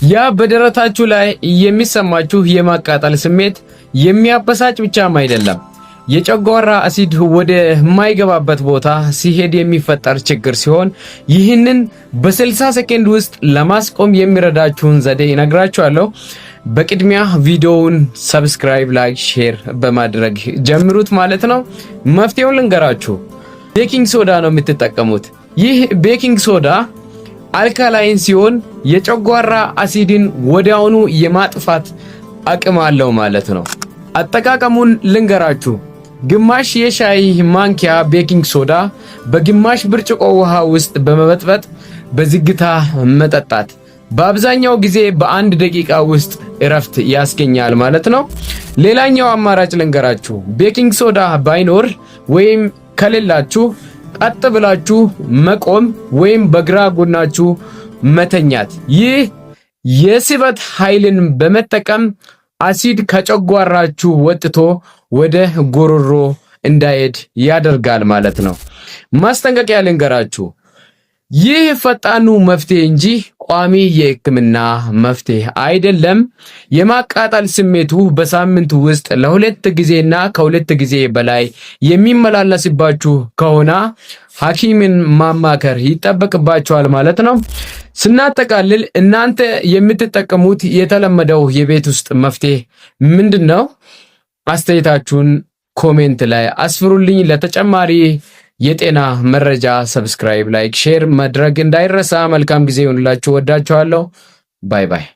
ያ በደረታችሁ ላይ የሚሰማችሁ የማቃጠል ስሜት የሚያበሳጭ ብቻም አይደለም። የጨጓራ አሲድ ወደ የማይገባበት ቦታ ሲሄድ የሚፈጠር ችግር ሲሆን ይህንን በ60 ሰከንድ ውስጥ ለማስቆም የሚረዳችሁን ዘዴ እነግራችኋለሁ። በቅድሚያ ቪዲዮውን subscribe፣ like፣ share በማድረግ ጀምሩት ማለት ነው። መፍትሄውን ልንገራችሁ። Baking soda ነው የምትጠቀሙት። ይህ baking soda alkaline ሲሆን የጨጓራ አሲድን ወዲያውኑ የማጥፋት አቅም አለው ማለት ነው። አጠቃቀሙን ልንገራችሁ። ግማሽ የሻይ ማንኪያ baking soda በግማሽ ብርጭቆ ውሃ ውስጥ በመበጥበጥ በዝግታ መጠጣት በአብዛኛው ጊዜ በ1 ደቂቃ ውስጥ እረፍት ያስገኛል ማለት ነው። ሌላኛው አማራጭ ልንገራችሁ። Baking soda ባይኖር ወይም ከሌላችሁ ቀጥ ብላችሁ መቆም ወይም በግራ ጎናችሁ መተኛት። ይህ የስበት ኃይልን በመጠቀም አሲድ ከጨጓራችሁ ወጥቶ ወደ ጎሮሮ እንዳይሄድ ያደርጋል ማለት ነው። ማስጠንቀቂያ ልንገራችሁ። ይህ ፈጣኑ መፍትሄ እንጂ ቋሚ የሕክምና መፍትሄ አይደለም። የማቃጠል ስሜቱ በሳምንቱ ውስጥ ለሁለት ጊዜና ከሁለት ጊዜ በላይ የሚመላለስባችሁ ከሆነ ሐኪምን ማማከር ይጠበቅባችኋል ማለት ነው። ስናጠቃልል እናንተ የምትጠቀሙት የተለመደው የቤት ውስጥ መፍትሄ ምንድን ነው? አስተያየታችሁን comment ላይ አስፍሩልኝ። ለተጨማሪ የጤና መረጃ subscribe፣ like፣ share ማድረግ እንዳይረሳ። መልካም ጊዜ ይሁንላችሁ። ወዳችኋለሁ። Bye bye።